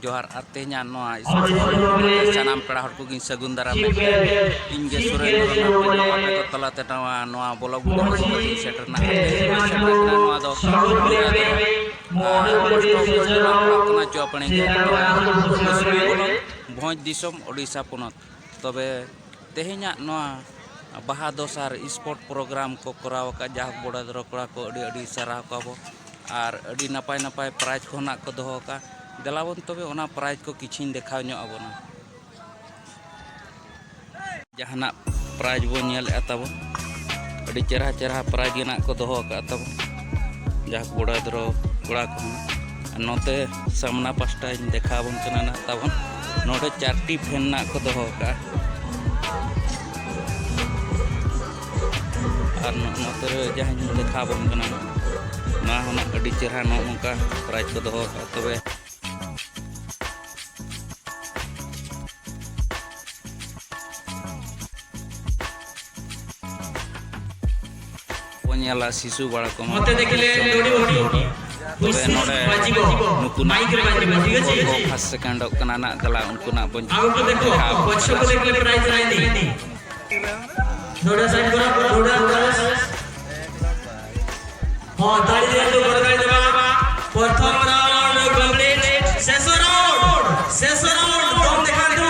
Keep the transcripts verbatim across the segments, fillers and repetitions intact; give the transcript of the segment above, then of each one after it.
ᱡᱚᱦᱟᱨ᱾ ᱟᱨ ᱛᱮᱦᱮᱧᱟᱜ ᱱᱚᱣᱟ ᱥᱟᱱᱟᱢ ᱯᱮᱲᱟ ᱦᱚᱲ ᱠᱚᱜᱮᱧ ᱥᱟᱹᱜᱩᱱ ᱫᱟᱨᱟᱢᱮᱫ ᱯᱮᱭᱟ᱾ ᱤᱧ ᱜᱮ ᱥᱩᱨᱮᱱᱫᱨᱚ ᱱᱟᱛᱷ ᱴᱩᱰᱩ ᱟᱯᱮ ᱠᱚ ᱛᱟᱞᱟᱛᱮ ᱱᱚᱣᱟ, ᱱᱚᱣᱟ ᱵᱞᱚᱜ ᱵᱷᱤᱰᱤᱭᱳ ᱥᱮᱴᱮᱨ ᱨᱮᱱᱟᱜ ᱥᱮᱴᱮᱨ ᱠᱟᱱᱟ᱾ ᱱᱚᱣᱟ ᱫᱚ ᱟᱨ ᱯᱚᱥᱴ ᱚᱯᱷᱤᱥ ᱚᱲᱟᱜ ᱠᱟᱱᱟ ᱪᱚᱯᱟᱲᱤ ᱜᱮ, ᱵᱷᱚᱸᱡᱽ ᱫᱤᱥᱚᱢ, ᱳᱰᱤᱥᱟ ᱯᱚᱱᱚᱛ᱾ ᱛᱚᱵᱮ ᱛᱮᱦᱮᱧᱟᱜ ᱱᱚᱣᱟ ᱵᱟᱦᱟ ᱫᱚᱥᱟᱨ ᱥᱯᱳᱨᱴ ᱯᱨᱳᱜᱨᱟᱢ ᱠᱚ ᱠᱚᱨᱟᱣ ᱟᱠᱟᱫ, ᱡᱟᱦᱳᱠ ᱵᱚᱰᱮ ᱫᱚᱨᱚ ᱠᱚᱲᱟ ᱠᱚ ᱟᱹᱰᱤ ᱟᱹᱰᱤ ᱥᱟᱨᱦᱟᱣ ᱠᱚᱣᱟ ᱵᱚ᱾ ᱟᱨ ᱟᱹᱰᱤ ᱱᱟᱯᱟᱭ ᱱᱟᱯᱟᱭ ᱯᱨᱟᱭᱤᱡᱽ ᱠᱚ ᱱᱟᱜ ᱠᱚ ᱫᱚᱦᱚ ᱟᱠᱟᱫ᱾ ᱫᱮᱞᱟ ᱵᱚᱱ ᱛᱚᱵᱮ ᱚᱱᱟ ᱯᱨᱟᱭᱤᱡᱽ ᱠᱚ ᱠᱤᱪᱷᱤᱧ ᱫᱮᱠᱷᱟᱣ ᱧᱚᱜ ᱟᱵᱚᱱᱟ᱾ ᱡᱟᱦᱟᱱᱟᱜ ᱯᱨᱟᱭᱤᱡᱽ ᱵᱚᱱ ᱧᱮᱞᱮᱫᱼᱟ ᱛᱟᱵᱚᱱ, ᱟᱹᱰᱤ ᱪᱮᱨᱦᱟ ᱪᱮᱨᱦᱟ ᱯᱨᱟᱭᱤᱡᱽ ᱜᱮ ᱱᱟᱜ ᱠᱚ ᱫᱚᱦᱚ ᱟᱠᱟᱫ ᱛᱟᱵᱚᱱ, ᱡᱟᱦᱳᱠ ᱵᱚᱰᱮ ᱫᱚᱨᱚ ᱠᱚᱲᱟ ᱠᱚᱦᱚᱸ᱾ ᱟᱨ ᱱᱚᱛᱮ ᱥᱟᱢᱱᱟ ᱯᱟᱥᱴᱟᱧ ᱫᱮᱠᱷᱟᱣ ᱟᱵᱚᱱ ᱠᱟᱱᱟ ᱱᱟᱜ ᱛᱟᱵᱚᱱ, ᱱᱚᱰᱮ ᱪᱟᱨᱴᱤ ᱯᱷᱮᱱ ᱱᱟᱜ ᱠᱚ ᱫᱚᱦᱚ ᱟᱠᱟᱫᱼᱟ᱾ ᱟᱨ ᱱᱚ-, ᱱᱚᱛᱮ ᱨᱮ ᱡᱟᱦᱟᱸᱧ ᱫᱮᱠᱷᱟᱣ ᱟᱵᱚᱱ ᱠᱟᱱᱟ, ᱱᱚᱣᱟ ᱦᱚᱸ ᱱᱟᱜ ᱟᱹᱰᱤ ᱪᱮᱨᱦᱟ ᱱᱚᱜᱼᱚ ᱱᱚᱝᱠᱟ ᱯᱨᱟᱭᱤᱡᱽ ᱠᱚ ᱫᱚᱦᱚ ᱟᱠᱟᱫᱼᱟ᱾ ᱛᱚᱵᱮ ᱵᱚᱱ ᱧᱮᱞᱟ ᱥᱤᱥᱩ ᱵᱟᱲᱟ ᱠᱚᱢᱟ᱾ ᱱᱚᱛᱮ ᱫᱮᱠᱷᱞᱮ ᱞᱩᱰᱤ ᱵᱩᱰᱤ᱾ ᱛᱚᱵᱮ ᱱᱚᱰᱮ ᱱᱩᱠᱩᱱᱟᱜ ᱢᱟᱭᱤᱠ ᱨᱮ ᱵᱟᱡᱤᱵᱚ, ᱴᱷᱤᱠ ᱟᱪᱷᱮ? ᱯᱷᱟᱥᱴ ᱥᱮᱠᱮᱱᱰᱚᱜ ᱠᱟᱱᱟ ᱱᱟᱜ, ᱫᱮᱞᱟ ᱩᱱᱠᱩᱱᱟᱜ ᱵᱚᱱ ᱟᱵᱚ ᱠᱚ ᱫᱮᱠᱷᱚ, ᱫᱮᱠᱷᱟᱣ ᱟᱵᱚᱱ ᱯᱚᱪᱷᱚ ᱠᱟᱱᱟ᱾ ᱠᱚ ᱫᱮᱠᱷᱞᱮ ᱯᱨᱟᱭᱤᱡᱽ ᱨᱟᱭᱱᱤ᱾ ᱱᱚᱰᱮ ᱥᱟᱭᱤᱰ ᱠᱚᱨᱚ, ᱱᱚᱰᱮ ᱠᱚᱨᱚ᱾ ᱦᱚᱸ, ᱛᱟᱲᱤ ᱫᱤᱭᱟᱱ ᱫᱚ ᱵᱚᱲ ᱛᱟᱲᱤ ᱫᱚ ᱵᱟᱝ᱾ ᱯᱨᱚᱛᱷᱚᱢ ᱨᱟᱣᱩᱱᱰ ᱠᱚᱢᱯᱞᱤᱴ᱾ ଶେଷ ରାଉଣ୍ଡ, ଶେଷ ରାଉଣ୍ଡ। ଦମ ଦେଖାନ୍ତୁ।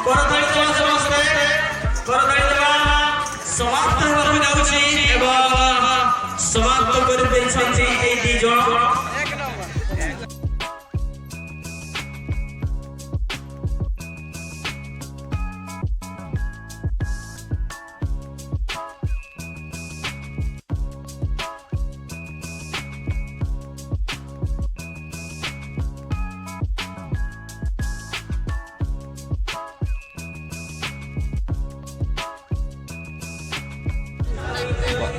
କର ତାଳି ଦେବା ସମସ୍ତେ। କର ତାଳି ଦେବା। ସମାପ୍ତ ହେବାକୁ ଯାଉଛି ଏବଂ ସମାପ୍ତ କରିଦେଇଛନ୍ତି ଏଇ ଦି ଜଣ।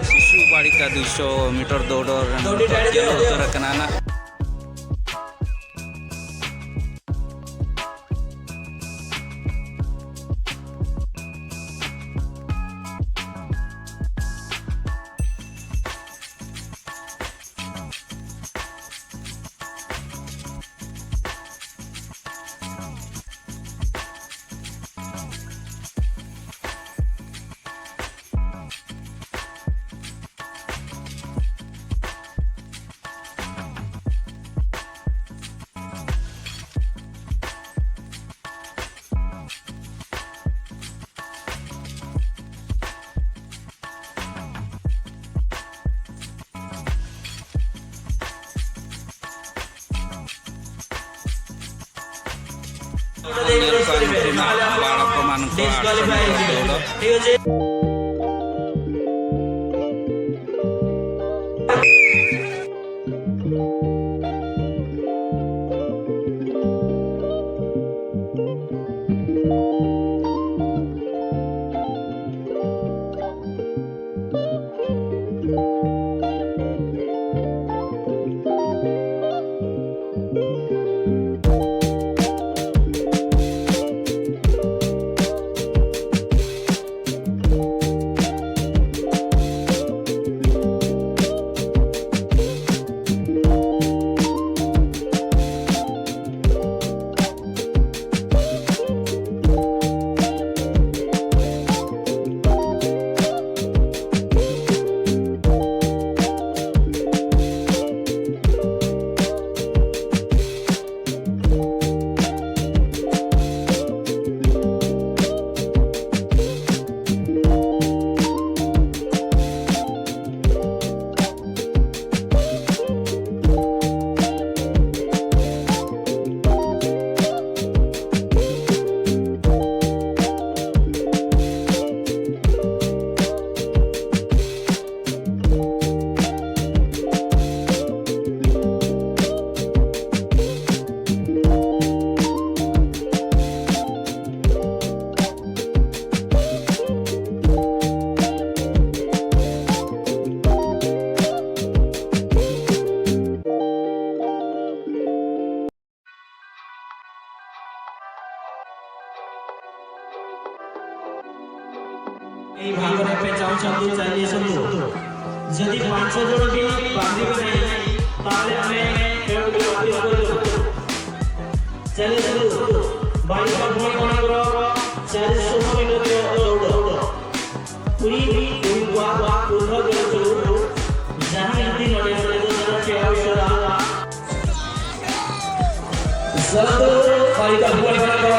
ᱥᱤᱥᱩ ᱵᱟᱲᱤᱠᱟ ᱫᱩᱭᱥᱚ ᱢᱤᱴᱟᱨ ᱫᱟᱹᱲ ᱨᱮᱱ ᱪᱟᱹᱞᱩ ᱩᱛᱟᱹᱨ ᱟᱠᱟᱱᱟ ᱱᱟᱜ᱾ ᱱᱩᱠᱤᱱᱟᱜ ᱵᱟᱲ ᱚᱯᱚᱢᱟᱱ ᱠᱚ ᱟᱨ ᱥᱚᱢᱚᱥᱛᱚ ᱫᱟᱹᱣᱲᱟᱹ ᱮᱭ ᱵᱷᱟᱜᱚᱨᱮ ᱯᱮ ᱪᱟᱢ ᱪᱟᱢ ᱫᱩ ᱪᱟᱞᱤᱥ ᱥᱚᱛᱛᱚᱨ᱾ ᱡᱩᱫᱤ ᱯᱟᱸᱪ ᱪᱷᱚ ᱡᱚᱱ ᱵᱤᱱ ᱵᱟᱝᱜᱤ ᱵᱮᱱᱟᱭ, ᱛᱟᱦᱞᱮ ᱟᱢᱮ ᱯᱮ ᱩᱰᱩᱠ ᱵᱟᱹᱛᱤᱞ ᱠᱚᱨᱮ ᱫᱚ᱾ ᱪᱟᱞᱤᱥ ᱥᱚᱛᱛᱚᱨ᱾ ᱵᱟᱭᱤᱥ ᱵᱷᱚᱭ ᱢᱚᱱᱮ ᱠᱚᱨᱚ ᱪᱟᱞᱤᱥ ᱥᱚᱛᱛᱚᱨ ᱢᱤᱴᱟᱨ ᱨᱮ ᱫᱟᱹᱲ ᱫᱚ᱾ ᱠᱩᱲᱤ ᱠᱩᱲᱤ ᱠᱚᱣᱟᱜ ᱯᱩᱨᱵᱷᱟ ᱜᱮᱞ ᱪᱟᱹᱞᱩ᱾ ᱡᱟᱦᱟᱸ ᱱᱤᱛᱤ ᱱᱚᱰᱮ ᱥᱮᱞᱮᱫ ᱫᱟᱲᱮ ᱯᱮᱭᱟ ᱩᱥᱟᱹᱨᱟ᱾ ᱥᱟᱹᱫᱷᱩ ᱯᱟᱭᱠᱟ ᱯᱟᱭᱠᱟ ᱠᱚ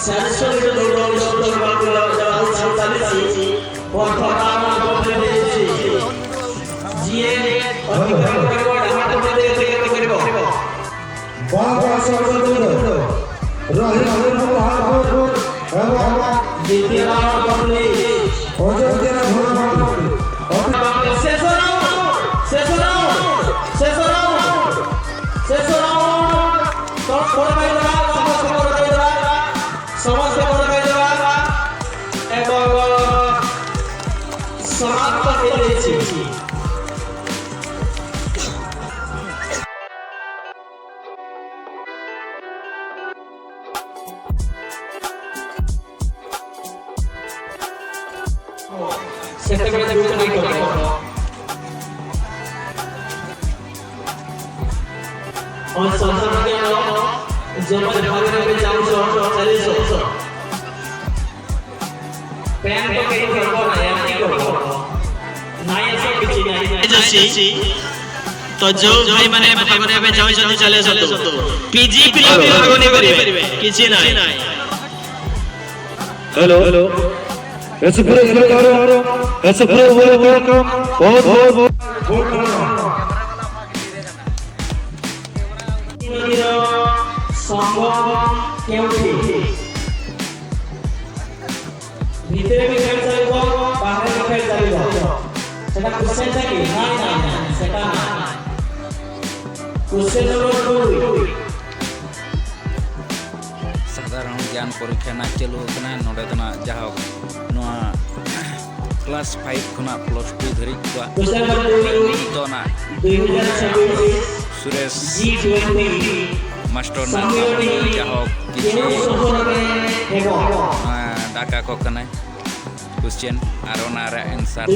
ᱪᱟᱨᱥᱚ ᱢᱤᱴᱟᱨ ᱫᱟᱹᱲ ᱫᱚ ᱥᱚᱛᱛᱚᱨ ᱵᱟᱨ ᱠᱚ ᱞᱟᱜᱟᱣ ᱥᱟᱱᱛᱟᱞᱤ ᱥᱤ᱾ ᱯᱨᱚᱛᱷᱚᱢ ᱟᱨ ᱯᱨᱚᱛᱷᱚᱢ ᱥᱤ᱾ ᱡᱤᱭᱮ ᱚᱛᱤᱠᱨᱚᱢ ᱠᱚᱨᱤᱵᱚ, ᱰᱟᱦᱟᱨ ᱠᱚ ᱢᱟᱫᱷᱮ ᱚᱛᱤᱠᱨᱚᱢ ᱠᱚᱨᱤᱵᱚ᱾ ᱵᱟᱝ ᱵᱟᱝ ᱥᱚᱨᱵᱚ ᱫᱟᱹᱲ᱾ ᱨᱟᱦᱤ ᱨᱟᱦᱤ ᱱᱚᱣᱟ ସେବନ କରିବା ଏବଂ ସମାପ୍ତ ହେଇଯାଇଛି। ସେତେବେଳେ ଦୁଃଖ ନାହିଁ କର। ଓ ସନ୍ତାନ ଜ୍ଞାନ ଜମା ଭାବରେ ଏବେ ଯାଉଛ, ଚାଲିଛ। ପ୍ୟାନ୍ ତ କେହି କରିବ ନାହିଁ, ଆଜି କରିବ। ନାଇଁ, ଆସ କିଛି ନାହିଁ। ତ ଯୋଉ ଭାଇମାନେ ଭାଗରେ ଏବେ ଯାଉଛନ୍ତି, ଚାଲି ଆସନ୍ତୁ। ପିଜି ପିଲା ବି ଭାଗ ନେଇପାରିବେ, କିଛି ନାହିଁ। Hello, hello. ଏସେ ପୁରା ସରକାର, ଏସେ ପୁରା ୱେଲକମ୍। ବହୁତ, ବହୁତ, ବହୁତ। ସଙ୍ଗମ କେଉଁଠି? ଭିତରେ ବି ଖେଳ ଚାଲିବ, ବାହାରେ ବି ଖେଳ ଚାଲିବ। ସେଟା କ୍ୱେଶ୍ଚନଟା କି? ନାଇଁ, ନାଇଁ, ନାଇଁ, ସେଟା ନାଇଁ। Question number two. ᱥᱟᱫᱷᱟᱨᱚᱱ ᱜᱮᱭᱟᱱ ᱯᱚᱨᱤᱠᱠᱷᱟ ᱱᱟᱜ ᱪᱟᱹᱞᱩ ᱟᱠᱟᱱᱟ᱾ ᱱᱚᱰᱮ ᱫᱚ ᱱᱟᱜ ᱡᱟᱦᱳᱠ ᱱᱚᱣᱟ ᱠᱞᱟᱥ ᱯᱷᱟᱭᱤᱵᱷ ᱠᱷᱚᱱᱟᱜ ᱯᱞᱟᱥ ᱴᱩ ᱫᱷᱟᱹᱨᱤᱡ ᱠᱚᱣᱟᱜ ᱱᱤᱛᱚᱜ ᱱᱟᱜ ᱥᱩᱨᱮᱥ ᱢᱟᱥᱴᱚᱨ ᱱᱟᱜ ᱡᱟᱦᱳᱠ ᱠᱤᱪᱷᱩ ᱰᱟᱠᱟ ᱠᱚ ᱠᱟᱱᱟᱭ ᱠᱚᱥᱪᱮᱱ ᱟᱨ ᱚᱱᱟ ᱨᱮᱭᱟᱜ ᱮᱱᱥᱟᱨ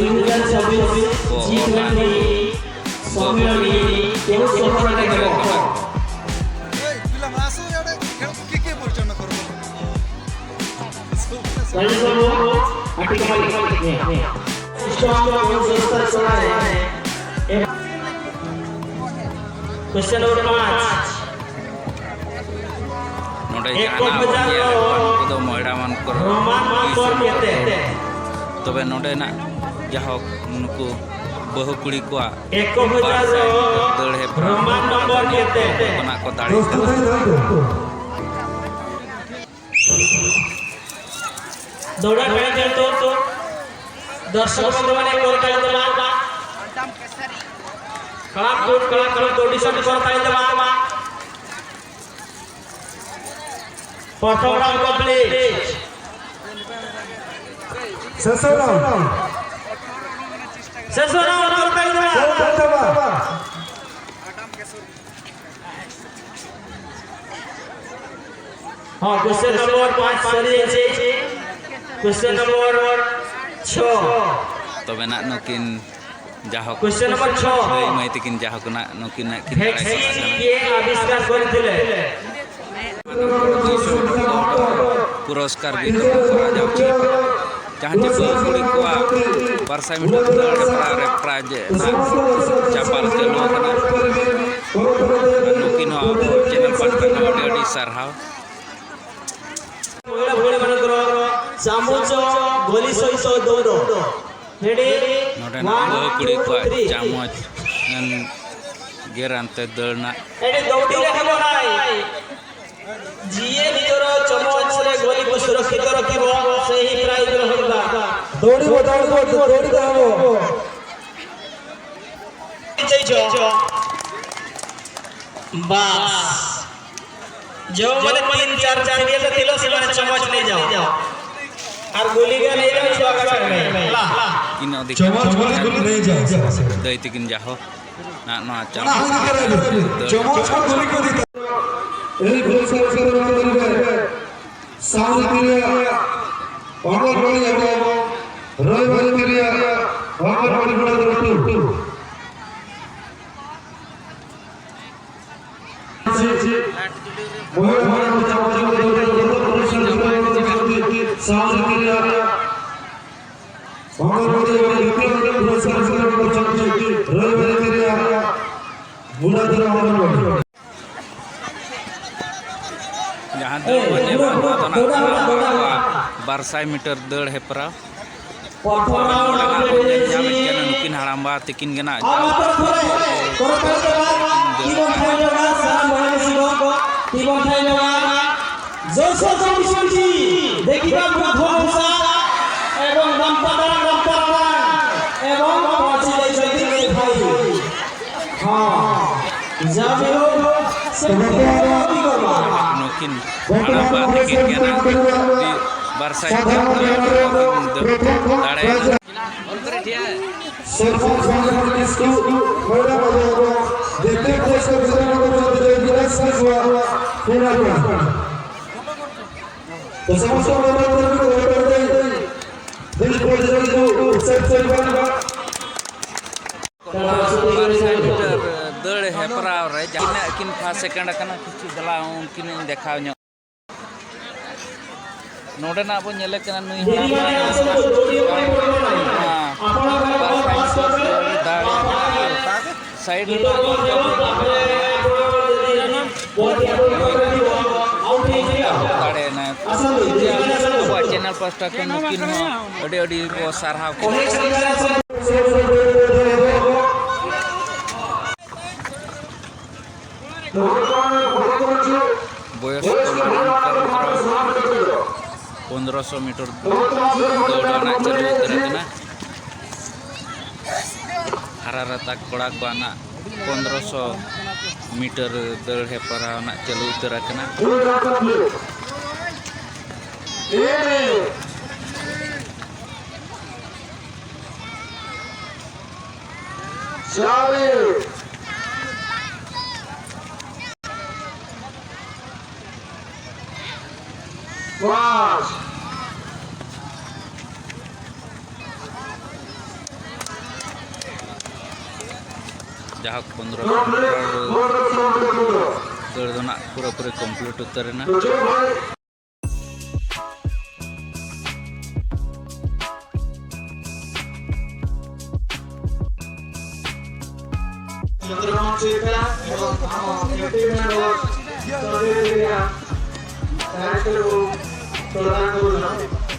ᱠᱚ ᱚᱞᱟ᱾ ᱥᱚᱢᱢᱮᱞᱚᱱᱤ ᱠᱮᱣ ᱥᱚᱢᱢᱮᱞᱚᱱᱤ ᱠᱮᱣ। ᱠᱚᱥᱪᱮᱱ ᱱᱚᱢᱵᱚᱨ ᱯᱟᱸᱪ᱾ ᱱᱚᱰᱮ ᱡᱟᱦᱟᱱᱟᱜ ᱵᱚᱱ ᱧᱮᱞᱮᱫ ᱠᱚᱣᱟ, ᱱᱩᱠᱩ ᱫᱚ ᱢᱚᱦᱤᱲᱟ ᱢᱟᱱᱠᱚᱨ ᱛᱚᱵᱮ ᱱᱚᱰᱮᱱᱟᱜ ᱡᱟᱦᱳᱠ ᱱᱩᱠᱩ ᱵᱟᱹᱦᱩ ᱠᱩᱲᱤ ᱠᱚᱣᱟᱜ ᱫᱟᱹᱲ ᱦᱮᱯᱨᱟᱣ ᱠᱷᱚᱱᱟᱜ ᱠᱚ ᱫᱟᱲᱮ ᱠᱟᱱᱟ᱾ ᱫᱚᱦᱲᱟ ᱠᱟᱲᱟ ᱠᱷᱮᱞ ᱛᱚ, ᱫᱚᱨᱥᱚᱠ ᱵᱚᱱᱫᱷᱩ ᱢᱟᱱᱮ ᱠᱚᱞ ᱠᱟᱞᱤ ᱫᱚ ᱵᱟᱝ, ᱵᱟᱝ᱾ ᱠᱟᱲᱟᱢ ᱠᱩᱴ, ᱠᱟᱲᱟᱢ ᱠᱩᱴ, ᱫᱚᱰᱤ ᱥᱚᱢ ᱠᱚᱞ ᱠᱟᱞᱤ ᱫᱚ ᱵᱟᱝ, ᱵᱟᱝ᱾ ᱯᱨᱚᱛᱷᱚᱢ ᱨᱟᱣᱩᱱᱰ ᱠᱚᱢᱯᱞᱤᱴ᱾ ᱥᱮᱥᱚ ᱨᱟᱣᱩᱱᱰ᱾ ᱥᱮᱥᱚ ᱨᱟᱣᱩᱱᱰ ᱠᱚᱢᱯᱞᱤᱴ᱾ ᱦᱚᱸ, ᱠᱩᱥᱪᱮᱱ ᱱᱚᱢᱵᱚᱨ ᱯᱟᱸᱪ ᱥᱟᱹᱨᱤ ᱦᱮᱸ ᱥᱮ? ᱠᱩᱥᱪᱮᱱ ᱱᱚᱢᱵᱚᱨ ᱪᱷᱚ᱾ ᱛᱚᱵᱮ ᱱᱟᱜ ᱱᱩᱠᱤᱱ ᱡᱟᱦᱳᱠ ᱠᱩᱥᱪᱮᱱ ᱱᱚᱢᱵᱚᱨ ᱪᱷᱚ᱾ ᱫᱟᱹᱭ ᱢᱟᱹᱭ ᱛᱟᱹᱠᱤᱱ ᱡᱟᱦᱳᱠ ᱱᱟᱜ ᱱᱩᱠᱤᱱᱟᱜ ᱠᱤᱱ ᱫᱟᱲᱮ ᱠᱟᱫᱟ᱾ ᱵᱷᱮᱠᱥᱤᱱ ᱠᱮ ᱟᱵᱤᱥᱠᱟᱨ ᱠᱚᱨᱛᱮ ᱦᱩᱭᱞᱮ᱾ ᱯᱩᱨᱚᱥᱠᱟᱨ ᱜᱮ ᱠᱚ ᱮᱢᱟ ᱠᱚᱣᱟ᱾ ᱡᱟᱦᱟᱸ ᱪᱮ ᱵᱟᱹᱦᱩ ᱠᱩᱲᱤ ᱠᱚᱣᱟᱜ ᱵᱟᱨ ᱥᱟᱭ ᱢᱤᱴᱟᱨ ᱫᱟᱹᱲ ᱦᱮᱯᱨᱟᱣ ᱨᱮ ᱯᱨᱟᱭᱤᱡᱽ ᱨᱮᱱᱟᱜ ᱪᱟᱯᱟᱞ ᱪᱟᱹᱞᱩ ᱟᱠᱟᱱᱟ᱾ ᱱᱩᱠᱤᱱ ᱦᱚᱸ ᱟᱵᱚ ᱪᱮᱱᱮᱞ ᱯᱟᱦᱴᱟ ᱠᱷᱚᱱ ᱟᱹᱰᱤ ᱟᱹᱰᱤ ᱥᱟᱨᱦᱟᱣ᱾ ମହିଳା ଭଉଣୀମାନଙ୍କର ଚାମଚ ଗୋଲି ସହିତ ଦୌଡ଼। Ready? ᱱᱚᱰᱮᱱᱟᱜ ᱵᱟᱹᱦᱩ ᱠᱩᱲᱤ ᱠᱚᱣᱟᱜ ᱪᱟᱢᱚᱪ ᱜᱮᱨ ᱟᱱᱛᱮ ᱫᱟᱹᱲ ᱨᱮᱱᱟᱜ ᱮᱰᱮ ᱫᱚᱣᱰᱤ ᱨᱮ ᱦᱮᱵᱚ ᱱᱟᱭ᱾ ᱡᱤᱭᱮ ᱱᱤᱡᱚᱨ ᱪᱟᱢᱚᱪ ᱨᱮ ᱜᱚᱞᱤ ᱠᱚ ᱥᱩᱨᱚᱠᱷᱤᱛ ᱨᱚᱠᱷᱤᱵᱚ, ସେହି ପ୍ରାଇଜ୍ ର ହକଦାର। ଦୌଡ଼ିବ, ଦୌଡ଼ିବ, ଦୌଡ଼ିବ, ଦୌଡ଼ିବ। ବାସ୍। ଯେଉଁମାନେ ତିନି ଚାରି ସିରିଏଲ୍ ରେ ଥିଲ, ସେମାନେ ଚାମଚ ନେଇଯାଅ। ଆର୍ ଗୁଲିକା ନେଇଯାଅ, ଛୁଆ କାଛରେ ନେଇ। ଚାମଚ ଗୁଲି ନେଇଯାଅ। ᱫᱟᱹᱭ ᱛᱤᱠᱤᱱ ᱡᱟᱦᱳ ᱱᱟᱜ ᱱᱚᱣᱟ ᱪᱟᱢᱚᱪ ᱪᱟᱢᱚᱪ ᱠᱚ ᱜᱩᱞᱤ ᱠᱚ ᱤᱫᱤ ᱛᱟᱦᱮᱸ। ᱮᱭ ᱜᱳᱞ ᱥᱟᱨ ᱥᱟᱨ ᱨᱚᱲ ᱠᱚ ᱥᱟᱶᱛᱮ ᱚᱝᱜᱚᱱᱣᱟᱲᱤ ᱮᱵᱚᱝ ᱨᱚᱭᱵᱟᱨᱤ ᱛᱤᱨᱤᱭᱟ ᱚᱝᱜᱚᱱᱣᱟᱲᱤ ᱜᱚᱲᱟ ᱫᱚ ᱴᱩ᱾ ᱢᱚᱦᱤᱞᱟ ᱦᱚᱲ ᱠᱚ ᱪᱟᱯᱟ ᱪᱟᱯᱟ ᱫᱚ ᱥᱟᱶᱛᱮ ᱛᱤᱨᱤᱭᱟ ᱚᱝᱜᱚᱱᱣᱟᱲᱤ ᱮᱵᱚᱝ ᱵᱤᱠᱨᱚᱢ ᱯᱩᱨᱚᱥᱠᱟᱨ ᱥᱮᱴᱮᱨ ᱠᱚ ᱪᱟᱞ ᱪᱮᱫ ᱨᱚᱭᱵᱟᱨᱤ ᱛᱤᱨᱤᱭᱟ ᱜᱚᱲᱟ ᱫᱚ ᱚᱝᱜᱚᱱᱣᱟᱲᱤ᱾ ᱡᱟᱦᱟᱸ ᱫᱟᱹᱲ ᱵᱚᱱ ᱧᱮᱞᱟ, ᱱᱚᱣᱟ ᱫᱚ ᱱᱟᱜ ᱵᱟᱨ ᱥᱟᱭ ᱢᱤᱴᱟᱨ ᱫᱟᱹᱲ ᱦᱮᱯᱨᱟᱣ᱾ ᱱᱚᱰᱮ ᱱᱟᱜ ᱵᱚᱱ ᱧᱮᱞ ᱧᱟᱢᱮᱫ ᱠᱟᱱᱟ, ᱱᱩᱠᱤᱱ ᱦᱟᱲᱟᱢᱵᱟ ᱛᱤᱠᱤᱱ ᱜᱮ ᱱᱟᱜ ᱡᱟᱦᱟᱸ ᱡᱚᱭᱥᱚᱨ ᱠᱚᱢᱤᱥᱚᱱ ᱴᱤ ᱮᱵᱚᱝ ᱫᱟᱢᱯᱟᱫᱟ ᱫᱟᱢᱯᱟᱫᱟ ᱮᱵᱚᱝ ᱯᱟᱸᱪ ᱡᱚᱭᱥᱚᱨ ᱫᱤ ᱵᱷᱟᱭ। ᱦᱚᱸ, ᱡᱟᱢᱤᱨ ᱥᱮ ᱠᱤᱱ ᱦᱟᱲᱟᱢ ᱵᱟ ᱛᱟᱹᱠᱤᱱ ᱜᱮ ᱱᱟᱜ ᱡᱩᱫᱤ ᱵᱟᱨ ᱥᱟᱭ ᱫᱟᱲᱮᱭᱟᱜᱼᱟ᱾ ᱥᱚᱨᱯᱚᱧᱪ ᱵᱟᱝᱜᱟᱞ ᱠᱤᱥᱠᱩ, ᱢᱚᱭᱨᱟ ᱵᱟᱡᱟᱨ ᱫᱚ ᱡᱮᱛᱮ ᱯᱚᱨᱤᱥᱠᱟᱨ ᱵᱤᱫᱷᱟᱱ ᱢᱚᱱᱰᱚᱞ ᱥᱚᱫᱚᱥᱭᱚ ᱵᱤᱞᱟᱥ ᱠᱤᱥᱠᱩᱣᱟᱜ ᱦᱩᱱᱟᱨ ᱠᱟᱱᱟ᱾ ᱛᱚ ᱥᱚᱢᱚᱥᱛᱚ ᱢᱚᱱᱰᱚᱞ ᱠᱚᱨᱮ ᱠᱚ ᱦᱚᱭ ᱵᱟᱲᱛᱤ ᱫᱤᱞ ᱯᱚᱨᱤᱥᱠᱟᱨ ᱠᱚ ᱥᱮᱴ ᱥᱮᱴ ᱵᱟᱝ ᱵᱟᱝ᱾ ᱵᱟᱨ ᱥᱟᱭ ᱢᱤᱴᱟᱨ ᱫᱟᱹᱲ ᱦᱮᱯᱨᱟᱣ ᱨᱮ ᱡᱟᱦᱟᱸ ᱛᱤᱱᱟᱹᱜ ᱠᱤᱱ ᱯᱷᱟᱥᱴ ᱥᱮᱠᱮᱱᱰ ᱟᱠᱟᱱᱟ, ᱠᱤᱪᱷᱩ ᱫᱮᱞᱟ ᱩᱱᱠᱤᱱ ᱤᱧ ᱫᱮᱠᱷᱟᱣ ᱧᱚᱜ᱾ ᱱᱚᱰᱮᱱᱟᱜ ᱵᱚᱱ ᱧᱮᱞᱮ ᱠᱟᱱᱟ, ᱱᱩᱭ ᱦᱚᱸ ᱱᱚᱣᱟ ᱵᱟᱨ ᱥᱟᱭ ᱢᱤᱴᱟᱨ ᱫᱟᱹᱲ ᱫᱟᱲᱮ ᱥᱟᱭᱤᱰ ᱨᱮ ᱫᱟᱲᱮᱭᱮᱱᱟ᱾ ᱟᱵᱚᱣᱟᱜ ᱪᱮᱱᱮᱞ ᱯᱟᱥᱴᱟ ᱠᱷᱚᱱ ᱱᱩᱠᱤᱱ ᱦᱚᱸ ᱟᱹᱰᱤ ᱟᱹᱰᱤ ᱠᱚ ᱥᱟᱨᱦᱟᱣ ᱠᱚ᱾ ᱵᱚᱭᱚᱥ ᱠᱚ ᱢᱟᱨᱟᱝ ᱠᱚ ᱯᱚᱱᱫᱽᱨᱚᱥᱚ ᱢᱤᱴᱟᱨ ᱫᱟᱹᱲ ᱨᱮᱱᱟᱜ ᱪᱟᱹᱞᱩ ᱩᱛᱟᱹᱨ ᱟᱠᱟᱱᱟ᱾ ᱦᱟᱨᱟ ᱨᱟᱛᱟ ᱠᱚᱲᱟ ᱠᱚᱣᱟᱜ ᱱᱟᱜ ᱯᱚᱱᱫᱽᱨᱚᱥᱚ ᱢᱤᱴᱟᱨ ᱫᱟᱹᱲ ᱦᱮᱯᱨᱟᱣ ᱱᱟᱜ ᱪᱟᱹᱞᱩ ᱩᱛᱟᱹᱨ ᱟᱠᱟᱱᱟ᱾ ᱪᱟᱨ, ᱯᱟᱸᱪ᱾ ᱡᱟᱦᱳᱠ, ᱯᱚᱱᱫᱽᱨᱚ ᱠᱤᱞᱳᱢᱤᱴᱟᱨ ᱫᱟᱹᱲ ᱫᱚ ᱱᱟᱜ ᱯᱩᱨᱟᱹᱯᱩᱨᱤ ᱠᱚᱢᱯᱞᱤᱴ ᱩᱛᱟᱹᱨ ᱮᱱᱟ᱾ ᱪᱚᱱᱫᱨᱚᱢᱳᱦᱚᱱ ᱪᱮᱛᱟ ᱮᱵᱚᱝ ᱟᱢ ᱮᱱᱴᱟᱨᱴᱮᱱᱢᱮᱱᱴ ᱵᱚᱠᱥ ᱥᱚᱸᱜᱮ ᱨᱮᱭᱟᱜ ᱰᱟᱭᱨᱮᱠᱴᱚᱨ ᱠᱚ ᱯᱨᱚᱫᱟᱱ ᱠᱚ ᱞᱟᱹᱜᱤᱫ᱾